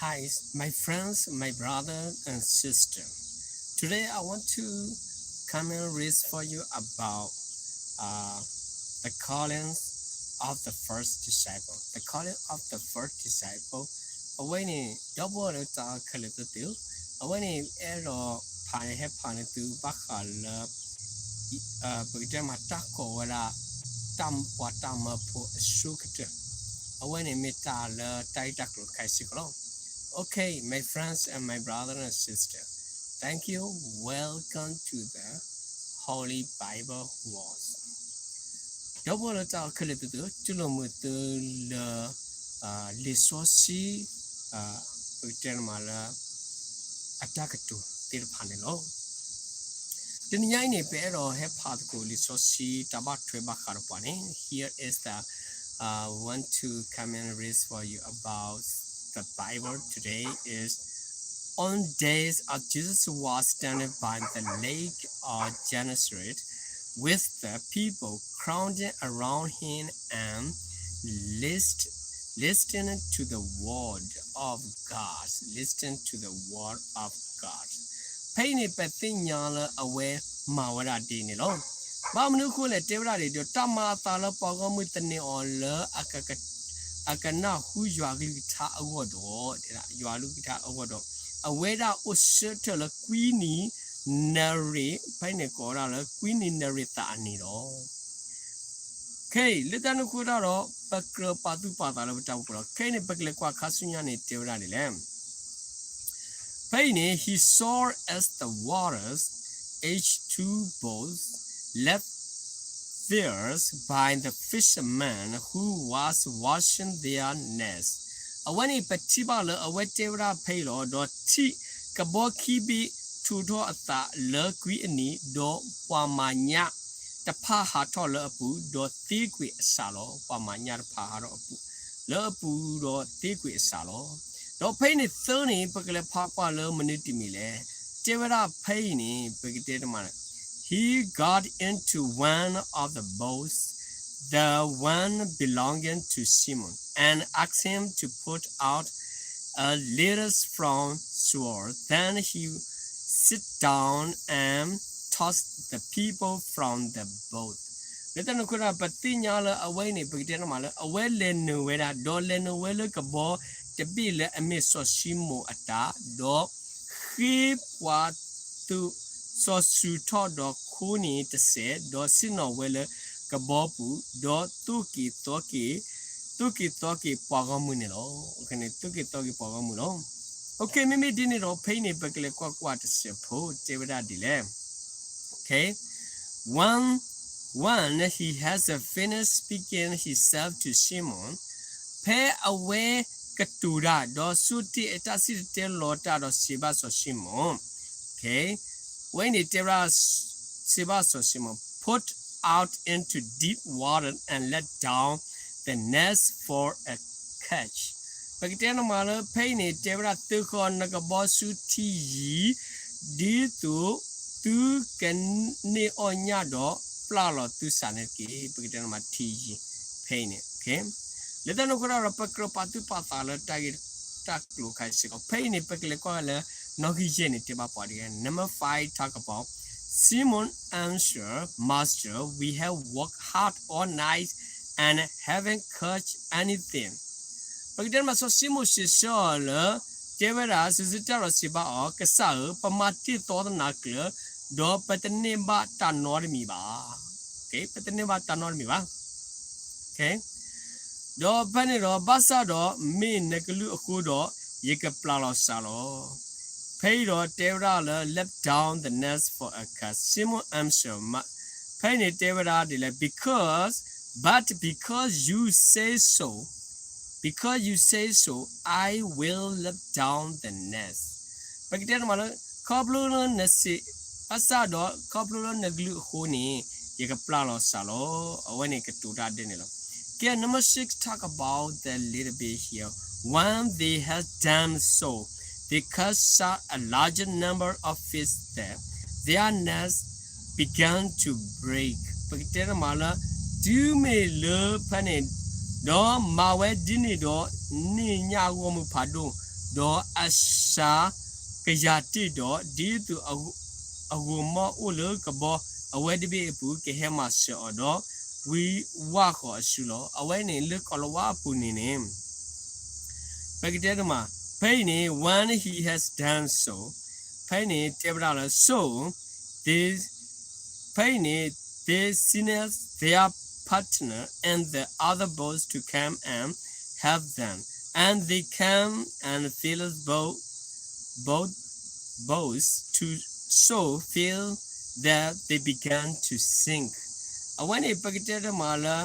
Hi, my friends, my brother and sister. Today I want to come and read for you about uh, the calling of the first disciple. The calling of the first disciple. အဝဲန့ၣ် ဒီပုၢ်ဝဲၢ်လၢတၢ်ခဲလၢာ်သ့ၣ်သု, အဝဲန့ၣ် အဲၣ်ဒိးဖးဟဲဖးန့ၢ်သုဘၣ်ဃးလၢ ပကတဲမးတၢ်ကိးဝဲဒၣ် တၢ်ပှၤတၢ်မၢဖိအဆိကတၢၢ်, အဝဲန့ၣ်မ့ၢ်တၢ်လၢတၢ်ဂ့ၢ်တၢ်ကျိၤတခါအံၤစ့ၢ်ကီးလီၤ. Okay, my friends and my brother and sister, thank you. Welcome to the Holy Bible Wars. ဒီပုၢ်ဝဲၢ်လၢတၢ်ခဲလၢာ်သ့ၣ်သု, တူၢ်လိာ်မုာ်သုလၢ လံာ်စီဆှံ ပကတဲမးလၢ အတၢ်ကတိၤသ့ၣ်တဖၣ်န့ၣ်လီၤ. တနံၤညါအံၤန့ၣ် ပအဲၣ်ဒိးဟဲဖးသကိးလံာ်စီဆှံတၢ်ဘၣ်ထွဲဘၣ်ဃးဒီးပှၤန့ၣ် here is the uh, want to come and read for you about the Bible today is on days of Jesus was standing by the lake of Gennesaret with the people crowding around him and list listening to the word of God. Listening to the word of God. ဖဲအံၤန့ၣ် ပသ့ၣ်ညါလၢအဝဲမၤဝဲဒၣ်ဒ်န့ၣ်လီၤ. ဘၣ်မနုၤအဃိလဲၣ် တဲဝဲဒၣ်ဒ်ဒီး တၢ်မၤအသးလၢပှၤဂီၢ်မုၢ်သန့ၤအီၤလၢ အကနၢ်ဟူယွၤကလုၢ်ကထါအဂီၢ်ဒီး ယွၤကလုၢ်ကထါအဂီၢ်ဒီး အဝဲဒၣ်အိၣ်ဆၢထၢၣ်လၢကွံနံၤနရ့ၣ်, ဖဲအံၤန့ၣ်ကိးဝဲဒၣ်လၢကွံနံၤနရ့ၣ်သးအနံၤလီၤ. ခဲအံၤ လၢတၢ်န့ၣ်အဃိတၢ်ဒီး ပကြၢးပာ်သူၣ်ပာ်သးလၢပတၢ်အိၣ်ဖှိၣ်လီၤ. ခဲအံၤန့ၣ် ပကလဲၤကွၢ်ခါဆူညါန့ၣ် တဲဝဲဒၣ်ဒ်လဲၣ်. ဖဲအံၤန့ၣ် he saw as the waters aged two boats left there by the fishermen who was washing their nets. အဝဲန့ၣ်ပထံၣ်ဘၣ်လၢအဝဲတဲဝဲဒၣ်ဖဲအံၤလီၤ. ဒီးထံၣ်ကဘီခံဘ့ၣ်ထူးထီၣ်အသးလၢကွံအနံၤ, ဒီးပှၤမၤညၣ်တဖၣ်ဟးထီၣ်လၢအပူၤ, ဒီးသ့ကွံာ်အစးလီၤ. ပှၤမၤညၣ်တဖၣ်ဟးထီၣ်အပူၤ, လၢအပူၤဒီးသ့ကွံာ်အစးလီၤ. ဒီးဖဲအံၤန့ၣ်သၢန့ၣ် ပကလဲၤဖးကွၢ်လၢမနုၤတမံၤလဲၣ်. တဲဝဲဒၣ်ဖဲအံၤန့ၣ် ပကတဲတမး He got into one of the boats, the one belonging to Simon, and asked him to put out a little from shore. Then he sit down and taught the people from the boat. လၢတၢ်န့ၣ်အဃိဒီး ပသ့ၣ်ညါလၢအဝဲအံၤန့ၣ် ပကတဲတမးလၢ အဝဲလဲၤနုာ်ဝဲဒၣ်, ဒီးလဲၤနုာ်ဝဲလၢကဘီတဘ့ၣ်လၢအမ့ၢ်စီၤၡံမိၣ်အတၢ်, ဒီးဃ့ပှၤ စီၤစူၤထီၣ်ဒီးခိန့ၣ်တစဲး, ဒီးဆ့ၣ်နီၤဝဲလၢကဘီပူၤ, ဒီးသိၣ်က့ၤသီက့ၤ, သိၣ်က့ၤသီက့ၤပှၤဂီၢ်မုၢ်န့ၣ်လီၤ. သိၣ်က့ၤသီက့ၤပှၤဂီၢ်မုၢ်လီၤ. Okay, မ့မ့ၢ်ဒ်န့ၣ်ဒီး ဖဲအံၤန့ၣ် ပကလဲၤကွၢ်ကွၢ်တစဲးဖိ တဲဝဲဒၣ်ဒ်လဲၣ်. Okay, when, when he has finished speaking, he said to Simon, ဖဲအဝဲကတိၤတၢ် ဒီးဆိတ့ၢ်အတၢ်စံၣ်တဲၤတဲလီၤတၢ်ဒီးစံးဘၣ်စီၤၡံမိၣ်, okay, ဝဲအံၤန့ၣ်တဲဝဲဒၣ် စံးဘၣ်စီၤၡံမိၣ်, put out into deep water and let down the nets for a catch. ပကတဲန့ၣ်မးလၢဖဲအံၤန့ၣ် တဲဝဲဒၣ်သုးဃီနကဘီဆူထံယံၤ, ဒ်သိးသုကန့ၢ်အီၣ်ညၣ်ဒီးပျၢ်လီၤသုစးန့ၣ်တက့ၢ်. ပကတဲန့ၣ်မးထံယံၤ ဖဲအံၤန့ၣ် လၢတၢ်န့ၣ်အဃိဒီး ပကြၢးပာ်သူၣ်ပာ်သးလၢတၢ်ဂ့ၢ်တၢ်ကျိၤခါအံၤစ့ၢ်ကီး. ဖဲအံၤန့ၣ် ပကလဲၤကွၢ်လၢနီၣ်ဂံၢ်ယဲၢ်န့ၣ် တဲဘၣ်ပှၤဒ်လဲၣ်. Number five talk about Simon answer, Master, we have worked hard all night and haven't caught anything. ပကတဲမး စီၤၡံမိၣ်စံးဆၢအီၤလၢ တဲဝဲဒၣ် စံးဆၢတၢ်ဒီးစံးဘၣ်အီၤ, ကစၢ်ဧၢ, ပမၤတ့ၢ်သီတနၤကျၢၤ, ဒီးပတန့ၢ်ဘၣ်တၢ်နီတမံၤဘၣ်. ပတန့ၢ်ဘၣ်တၢ်နီတမံၤဘၣ်. ဒီးဖဲန့ၣ်ဒီး ဘၣ်ဆၣ်ဒီးမ့ၢ်နကလုၢ်အဃိဒီး ယကပျၢ်လီၤစးလီၤ. ဖဲအံၤဒီးတဲဝဲဒၣ်လၢ let down the nets for a catch. Simon answer, ဖဲအံၤန့ၣ်တဲဝဲဒၣ်ဒ်လဲၣ်, because, but because you say so, because you say so, I will let down the nets. ပကတဲန့ၣ်မးလၢ ခီဖျိလၢနစံး, ဘၣ်ဆၣ်ဒီးခီဖျိလၢနကလုၢ်အဃိန့ၣ် ယကပျၢ်လီၤစးလီၤ. အဝဲန့ၣ်ကတိၤတၢ်ဒ်န့ၣ်လီၤ. Okay, number six talk about the little bit here. When they had done so, they caught such a large number of fish that their nets began to break. ပကတဲန့ၣ်မးလၢ တုၤမ့ၢ်လၢဖဲန့ၣ် ဒီးမၤဝဲဒ်န့ၣ်ဒီး န့ၢ်ညၣ်အဂီၢ်မုၢ်ဖးဒိၣ် ဒီးအစှၤကယၤတ့ၢ်ဒီး ဒ်သိးအဂိာ်မီၢ်အိၣ်လၢကဘီအဝဲတဘ့ၣ်အပူၤ ကဟဲမၤစၢၤအီၤဒီး ဝံဝၣ်ဃီၤအစုလီၤ. အဝဲန့ၣ်လၢကိၤလၤဝါအပူၤန့ၣ်န့ၣ် ပကတဲတမး ဖဲအံၤန့ၣ် when he has done so ဖဲအံၤန့ၣ် တဲဝဲဒၣ်လၢ so they ဖဲအံၤန့ၣ် they summoned their partner and the other boats to come and help them. And they came and filled both, both boats to so fill that they began to sink. အဝဲန့ၣ် ပကတဲတမးလၢ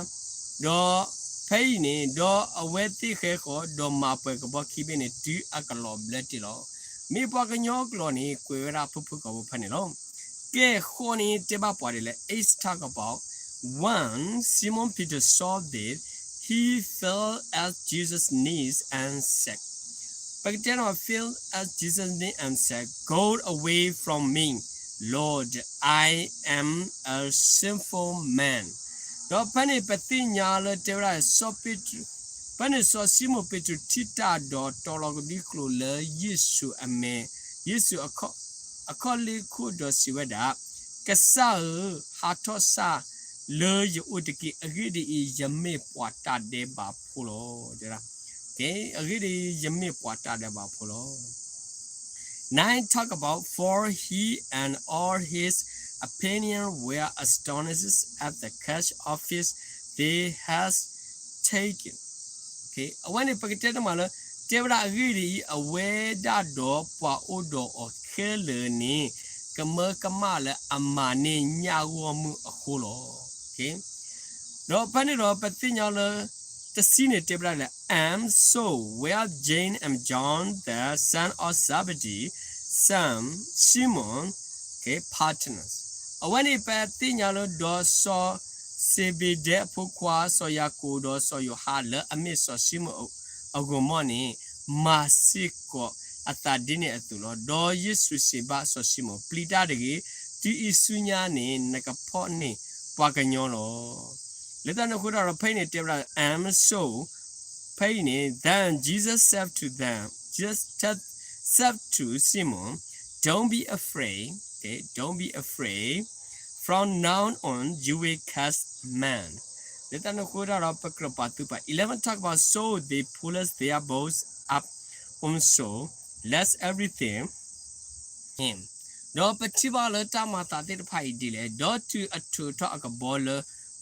ဒီးဖဲအံၤန့ၣ် ဒီးအဝဲသ့ၣ်ဃဲဃီၤ ဒီးမၤပှဲၤကဘီခံဘ့ၣ်န့ၣ် တုၤအကလီၤဘျၢတ့ၢ်လီၤ. မ့ၢ်ပှၤကညီကျိာ်န့ၣ် ကွဲးဝဲဒၣ်ဖုၣ်ဖုၣ်ကိာ်ကိာ်ဖဲန့ၣ်လီၤ. ကဲဃီန့ၣ် တဲဘၣ်ပှၤဒ်လဲၣ် Acts talk about when Simon Peter saw this, he fell at Jesus' knees and said ပကတဲဒီး fell at Jesus' knees and said, Go away from me, Lord, I am a sinful man. ဒီးဖဲန့ၣ် ပသ့ၣ်ညါလၢတဲဝဲဒၣ် စီၤပ့းတရူး ဖဲန့ၣ်စီၤၡံမိၣ်ပ့းတရူးထံၣ်တၢ်ဒီးတီၤလီၤကဒံကျိာ်လၢယ့ၣ်ၡူးအမဲာ် ယ့ၣ်ၡူး အခီၣ်လ့ၢ်ခိၣ်ဒီးစံးဝဲဒၣ်, ကစၢ်ဧၢ, ဟးထီၣ်စၢ်လၢယအိၣ်တက့ၢ်. အဂ့ၢ်ဒ်အံၤ, ယမ့ၢ်ပှၤတၢ်ဒဲးဘးဖိလီၤ. အဂ့ၢ်ဒ်အံၤ, ယမ့ၢ်ပှၤတၢ်ဒဲးဘးဖိလီၤ. Nine talk about, for he and all his companions were astonished at the catch of fish they had taken. အဝဲန့ၣ် ပကတဲတမးလၢ တဲဝဲဒၣ်အဂ့ၢ်ဒ်အံၤ, အဝဲဒၣ်ဒီးပှၤအိၣ်ဒီးအီၤခဲလၢာ်န့ၣ် ကမၢကမၣ်လၢအမၤန့ၢ်ညၣ်ဂီၢ်မုၢ်အဃိလီၤ. ဒီးဖဲန့ၣ်ဒီး ပသ့ၣ်ညါလၢ တဆံန့ၣ်တဲဝဲဒၣ်လၢ And so were James and John, the son of Zebedee, son Simon, partners. အဝဲန့ၣ် ပသ့ၣ်ညါလၢ ဒီးစီၤစ့ဘ့ဒဲအဖိခွါ စီၤယၤကိာ်ဒီးစီၤယိၤဟၣ်လၢအမ့ၢ်စီၤၡံမိၣ်အဂီၢ်မီၢ်န့ၣ် မၤစ့ၢ်ကီးအသးဒ်န့ၣ်အသိးလီၤ. ဒီးယ့ၣ်ၡူးစံးဘၣ်စီၤၡံမိၣ်, ပျံၤတၢ်တဂ့ၤ, တုၤအံၤဆူညါန့ၣ် နကဖီၣ်န့ၢ်ပှၤကညီလီၤ. လၢတၢ်န့ၣ်အဃိတၢ်ဒီး ဖဲအံၤန့ၣ်တဲဝဲဒၣ် and so ဖဲအံၤန့ၣ် then Jesus said to them, Jesus said to Simon, don't be afraid, okay, don't be afraid, from now on you will catch men. လၢတၢ်န့ၣ်အဃိတၢ်ဒီး ပကြၢးပာ်သူၣ်ပာ် eleven talk about, so they pulled their boats up on shore, left everything ဒီးပထံၣ်ဘၣ်လၢတၢ်မၤသးသ့ၣ်တဖၣ်အံၤဒ်လဲၣ်, ဒီးတုၤအထုးထီၣ်အကဘီလၢ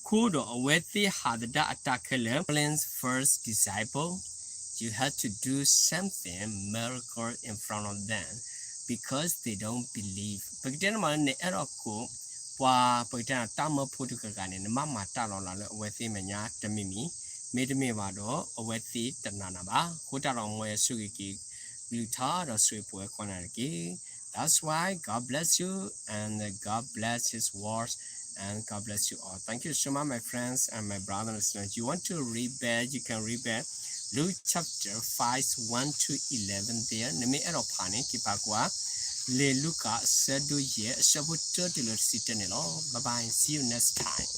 ခိဒီး အဝဲသ့ၣ်ဟးသဒၣ်အတၢ်ခဲလၢာ်, John's first disciple, you have to do something, miracle in front of them, because they don't believe. ပကတဲန့ၣ်မးလၢနအဲၣ်ဒိးကိး ပှၤပကတဲန့ၣ် တၢ်မၢဖိတဂၤဂၤန့ၣ် နဘၣ်မၤတၢ်လီၤလးလၢအဝဲသ့ၣ်မဲာ်ညါတမံၤမံၤ, မ့တမ့ၢ်ဘၣ်ဒီး အဝဲသ့ၣ်တနာ်နၤဘၣ်. အဃိတၢ်ဒီး မ်ယွၤဆိၣ်ဂ့ၤက့ၤကလုၢ်ကထါဒီးဆိၣ်ဂ့ၤပဝဲကိးဂၤဒဲးတက့ၢ်. That's why God bless you and God bless His words and God bless you all. Thank you so much, my friends and my brothers and sisters. You want to read back, you can read back Luke chapter five, one to eleven there. နမ့ၢ်အဲၣ်ဒိးဖးန့ၣ် က့ၤဖးကွၢ် လံာ်လူၤကၣ် အဆၢဒိၣ်ယဲၢ် အဆၢဖိတၢတုၤလၢတဆံတၢန့ၣ်လီၤ. Bye bye, see you next time.